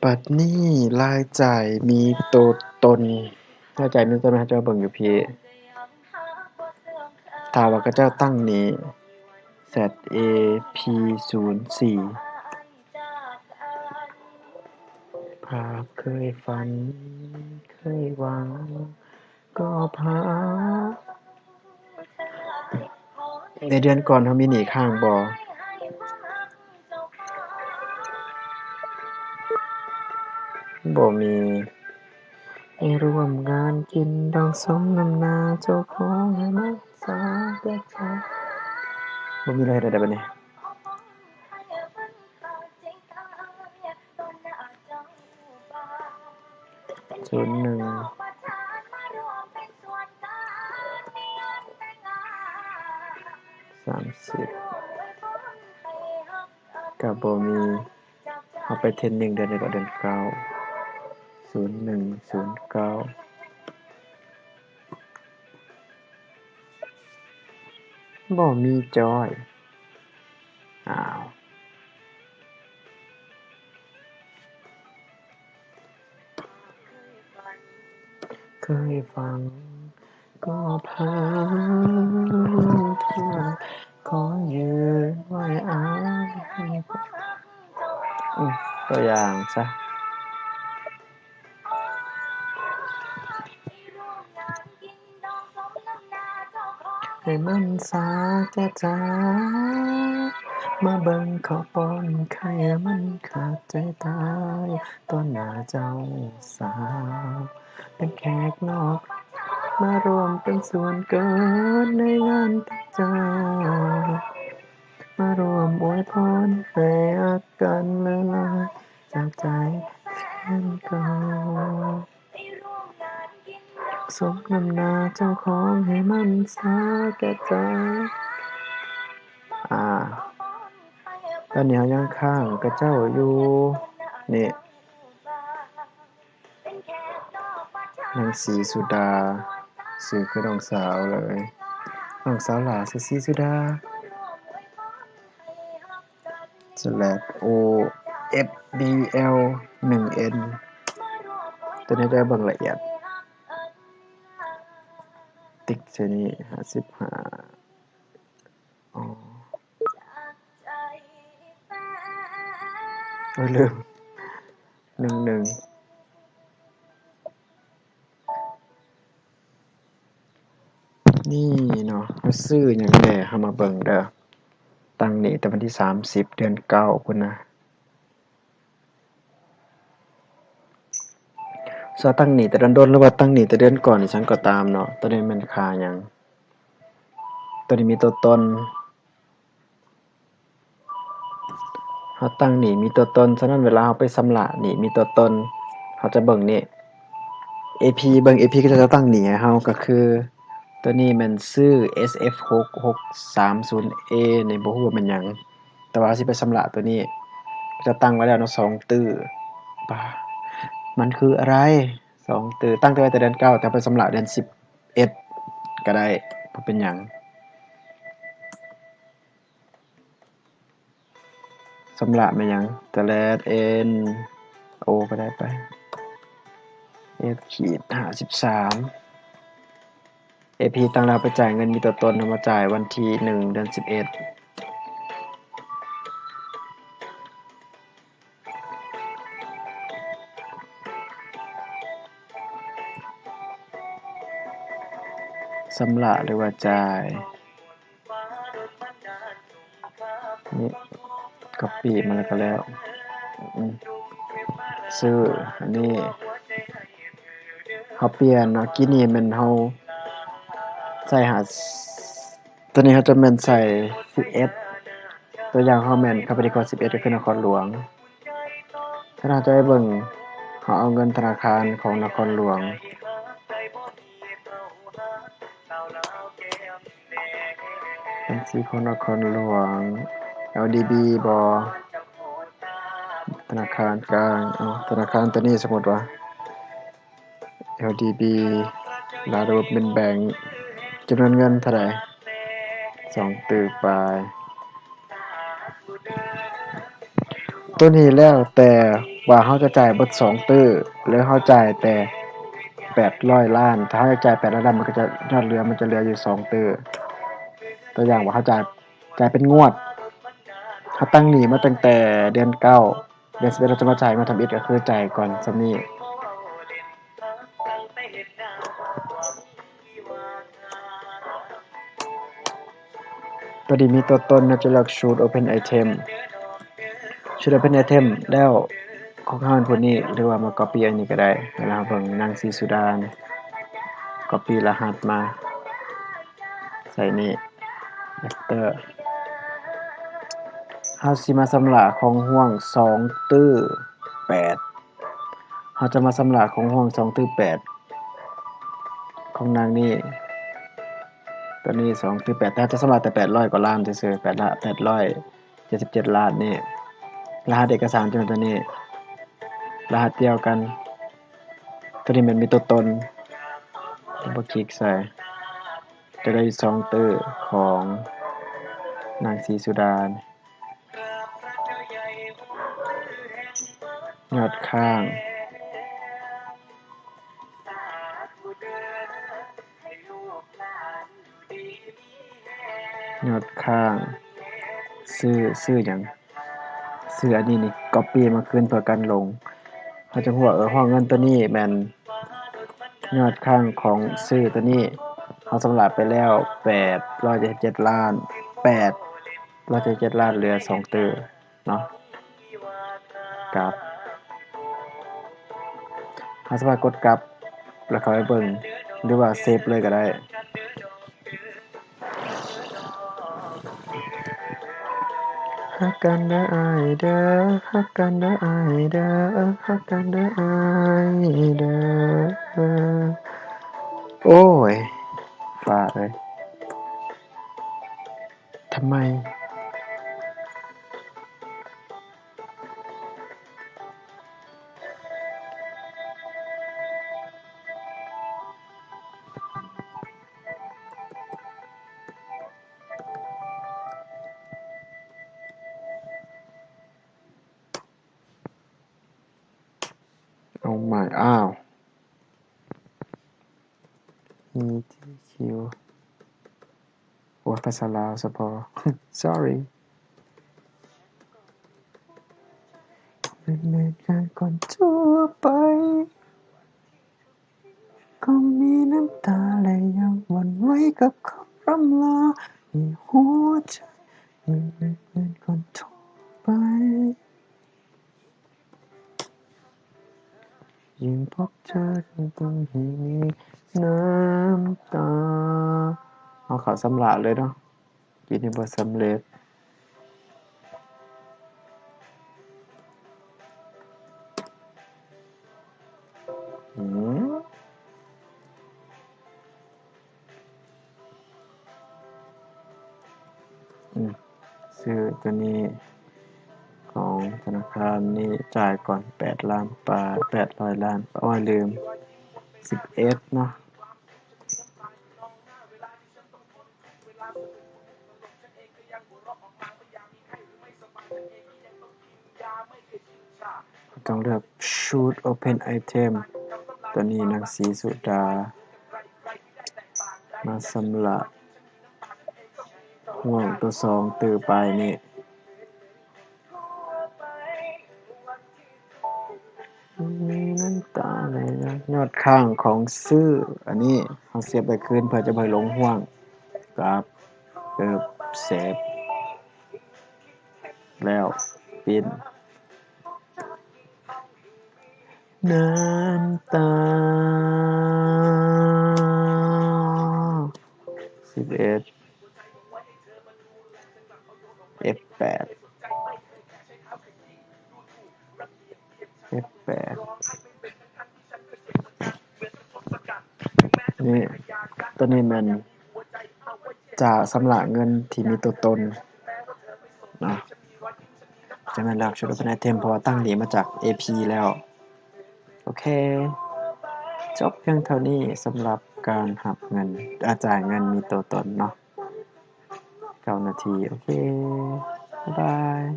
ບັດນີ້ລາຍຈ່າຍມີຕົວຕົນ, ລາຍຈ່າຍມີຕົວຕົນ ເຮົາຈະເບິ່ງຢູ່ພີ້. ຖ້າວ່າເຂົາເຈົ້າຕັ້ງນີ້ ແຊັດເອພີສູນສີ່ ພາບເຄີຍຝັນເຄີຍຫວັງ ກໍພາ ໃນເດືອນກ່ອນເຮົາມີໜີ້ຄ້າງບໍ່? ບໍ່ມີ. ໃຫ້ຮ່ວມງານກິນດອງສົມນ້ຳໜ້າເຈົ້າຂອງໃຫ້ມັນສາແກ່ໃຈ. ບໍ່ມີແລ້ວ ເຮັດແນວໃດບັດນີ້? ສູນໜຶ່ງ ສາມສິບ ກະບໍ່ມີ. ເຮົາໄປເທຣນນິງເດືອນໃດເກາະ? ເດືອນເກົ້າ ສູນໜຶ່ງ ສູນເກົ້າ ບໍ່ມີຈ້ອຍ. ອ້າວ. ເຄີຍຟັງກໍພາ ຂໍຢືນໄວ້ອ້າຍ. ອືມ ຕົວຢ່າງຊະ. ໃຫ້ມັນສາແກ່ໃຈ ມາເບິ່ງເຂົາປ້ອນໄຂ່ ມັນຂາດໃຈຕາຍ ຕໍ່ໜ້າເຈົ້າສາວ ເປັນແຂກນອກ ມາຮ່ວມເປັນສ່ວນເກີນໃນງານແຕ່ງເຈົ້າ ມາຮ່ວມອວຍພອນໃຫ້ຮັກກັນຫຼາຍໆ ຈາກໃຈແຟນເກົ່າ. ສົມນ້ຳໜ້າເຈົ້າຂອງໃຫ້ມັນສາແກ່ໃຈ. ອ່າ ຕອນນີ້ເຮົາຍັງຄ້າງເຂົາເຈົ້າຢູ່ ນີ້ ນາງສີສຸດາ ຊື່ຄືນ້ອງສາວເລີຍ ນ້ອງສາວຫຼ້າຊື່ສີສຸດາ. ສະແລັດ ໂອ ເອັຟ ບີ ແອລ ໜຶ່ງ ເອັນ ຕົວນີ້ໄດ້ເບິ່ງລະອຽດ ຕິກໃສ່ນີ້ ຫ້າສິບຫ້າ ອໍ ໂອ້ຍ ລືມ ໜຶ່ງ ໜຶ່ງ. ນີ້ເນາະ ເຮົາຊື້ຫຍັງແດ່ ເຮົາມາເບິ່ງເດີ. ຕັ້ງນີ້ແຕ່ວັນທີສາມສິບ ເດືອນເກົ້າພຸ້ນນະ. ຊະຕັ້ງນີ້ແຕ່ດົນໆ ຫຼືວ່າຕັ້ງນີ້ແຕ່ເດືອນກ່ອນ ອີ່ຫຍັງກໍຕາມເນາະ, ໂຕນີ້ແມ່ນຄ່າຫຍັງ? ໂຕນີ້ມີຕົວຕົນ. ເຮົາຕັ້ງໜີ້ມີຕົວຕົນ, ສະນັ້ນເວລາເຮົາໄປຊຳລະໜີ້ມີຕົວຕົນ ເຮົາຈະເບິ່ງນີ້ ເອພີ ເບິ່ງ ເອພີ ກໍຈະຕັ້ງໜີ້ໃຫ້ເຮົາ ກໍຄືຕົວນີ້ແມ່ນຊື້ ເອສເອັຟ ຫົກຫົກສາມສູນເອ ນີ້ ບໍ່ຮູ້ວ່າແມ່ນຫຍັງ ແຕ່ວ່າເຮົາຊິໄປຊຳລະຕົວນີ້ ຈະຕັ້ງໄວ້ແລ້ວເນາະ ສອງຕື້. ປາ ມັນຄືອະໄລ ສອງຕື້ ຕັ້ງແຕ່ໄວ້ແຕ່ເດືອນເກົ້າ ແຕ່ໄປຊຳລະເດືອນສິບເອັດກໍໄດ້ ບໍ່ເປັນຫຍັງ. ຊຳລະແມ່ນຫຍັງ? ຕະແລດ ເອັນ ໂອ ກໍໄດ້ໄປ ເອັຟ ຂີດ ຫ້າສິບສາມ ເອພີ ຕັ້ງແລ້ວໄປຈ່າຍເງິນມີຕົວຕົນ ເຮົາມາຈ່າຍວັນທີໜຶ່ງ ເດືອນສິບເອັດ. ຊຳລະ ຫຼືວ່າຈ່າຍ ນີ້ ກັອບປີ້ມາແລ້ວກໍແລ້ວ ອືມ ຊື້ ອັນນີ້ ເຮົາປ່ຽນເນາະ ກີ້ນີ້ແມ່ນເຮົາໃສ່ຫາ ຕົວນີ້ເຮົາຈະແມ່ນໃສ່ສິບເອັດ ຕົວຢ່າງເຮົາແມ່ນ ຄຳປະຕິກອນສິບເອັດ ກໍຄືນະຄອນຫຼວງ. ຄັນເຮົາຈະໄປເບິ່ງ ເຮົາເອົາເງິນທະນາຄານຂອງນະຄອນຫຼວງ ບັນຊີຂອງນະຄອນຫຼວງ ແອລດີບີ ບໍ ທະນາຄານກາງ ເອົາທະນາຄານຕົວນີ້ ສົມມຸດວ່າ ແອລດີບີ ລາວເດີເວັບເມັນແບັງ ຈຳນວນເງິນເທົ່າໃດ? ສອງຕື້ປາຍ. ໂຕນີ້ແລ້ວແຕ່ວ່າເຮົາຈະຈ່າຍເບິດສອງຕື້ ຫຼືເຮົາຈ່າຍແຕ່ແປດຮ້ອຍລ້ານ. ຖ້າເຮົາຈະຈ່າຍແປດຮ້ອຍລ້ານ ມັນກໍຈະ ຍອດເຫຼືອມັນຈະເຫຼືອຢູ່ສອງຕື້. ຕົວຢ່າງວ່າເຮົາຈ່າຍ ຈ່າຍເປັນງວດ, ເຮົາຕັ້ງໜີ້ມາຕັ້ງແຕ່ເດືອນເກົ້າ ເດືອນສິບເອັດ ເຮົາຈະມາຈ່າຍງວດທຳອິດ ກໍຄືຈ່າຍກ່ອນສ່ຳນີ້. ຕົວນີ້ມີຕົວຕົນ ເຮົາຈະເລືອກ Shoot Open Item. Shoot Open Item ແລ້ວ ຂອງເຮົາຜູ້ນີ້ ຫຼືວ່າມາ copy ອັນນີ້ກໍໄດ້. ແລ້ວເຮົາເບິ່ງນາງສີສຸດານີ້ copy ລະຫັດມາໃສ່ນີ້ Enter. ເຮົາຊິມາຊຳລະຂອງຫ່ວງສອງຕື້ແປດ. ເຮົາຈະມາຊຳລະຂອງຫ່ວງສອງຕື້ແປດ ຂອງນາງນີ້. ຕົວນີ້ສອງຕື້ແປດ ແຕ່ເຮົາຈະຊຳລະແຕ່ແປດຮ້ອຍກວ່າລ້ານຊື່ໆ ແປດ ແປດຮ້ອຍເຈັດສິບເຈັດລ້ານນີ້. ລະຫັດເອກະສານຈະເປັນຕົວນີ້ ລະຫັດດຽວກັນ. ຕົວນີ້ແມ່ນມີຕົວຕົນ ເຮົາຄລິກໃສ່ ຈະໄດ້ສອງຕື້ຂອງນາງສີສຸດາ. ຍອດຄ້າງ ຍອດຄ້າງ ຊື່ ຊື່ຫຍັງ? ຊື່ອັນນີ້ນີ້ copy ມາຄືນເພື່ອກັນຫຼົງ. ເຮົາຈະຮູ້ວ່າ ເອີ ຫ້ອງເງິນຕົວນີ້ແມ່ນຍອດຄ້າງຂອງຊື່ຕົວນີ້ ເຮົາຊຳລະໄປແລ້ວແປດຮ້ອຍເຈັດສິບເຈັດລ້ານ ແປດຮ້ອຍເຈັດສິບເຈັດລ້ານ ເຫຼືອສອງຕື້ເນາະ. ກັບ ເຮົາສາມາດກົດກັບ ແລ້ວເຂົ້າໄປເບິ່ງ ຫຼືວ່າເຊບເລີຍກໍໄດ້. ຮັກກັນເດີອ້າຍເດີ ຮັກກັນເດີອ້າຍເດີ ຮັກກັນເດີອ້າຍເດີ. ໂອ້ຍ ຟ້າເອີຍ ທຳໄມ? ໂອ້ມາຍ ອ້າວ ມີທີຄິວ ໂອ້ຍ ພາສາລາວສະເພາະ sorry. ເປັນເຫດການຄົນທົ່ວໄປ ກໍມີນ້ຳຕາ ແລະ ຍັງຫວັ່ນໄຫວກັບຄຳລ່ຳລາ ໃນຫົວໃຈ ເປັນເຫດການຄົນທົ່ວໄປ. ຍິ່ງພົບເຈີກໍຕ້ອງໃຫ້ມີນ້ຳຕາ. ເອົາເຂົ້າຊຳລະເລີຍເນາະ. ປີນີ້ບໍ່ສຳເລັດ. ອືມ. ອືມ ຊື້ຕົວນີ້ຂອງທະນາຄານນີ້ ຈ່າຍກ່ອນແປດລ້ານປາຍ ແປດຮ້ອຍລ້ານ ໂອ້ຍ ລືມ ສິບເອັດເນາະ. ຕ້ອງເລືອກ Shoot Open Item ຕົວນີ້ ນາງສີສຸດາ ມາຊຳລະ ຫ່ວງຕົວສອງ ຕື່ປາຍນີ້ ມີນ້ຳຕາໄຫຼ ຍອດຄ້າງຂອງຊື້ ອັນນີ້ເຮົາເຊບໄວ້ຄືນ ເພື່ອຈະບໍ່ໃຫ້ຫຼົງຫ່ວງ ກັບ ເອີ ເຊບ ແລ້ວປິ້ນ ນ້ຳຕາ ສິບເອັດ ເອັຟແປດ ເອັຟແປດ ນີ້ ຕົວນີ້ແມ່ນຈະຊຳລະເງິນທີ່ມີຕົວຕົນເນາະ. ຈາກນັ້ນແລ້ວ Shoot Open Item ເພາະວ່າຕັ້ງນີ້ມາຈາກ ເອພີ ແລ້ວ. ໂອເຄ ຈົບພຽງເທົ່ານີ້ສຳລັບການຮັບເງິນ ອາ ຈ່າຍເງິນມີຕົວຕົນເນາະ ເກົ້ານາທີ. ໂອເຄ ບາຍບາຍ.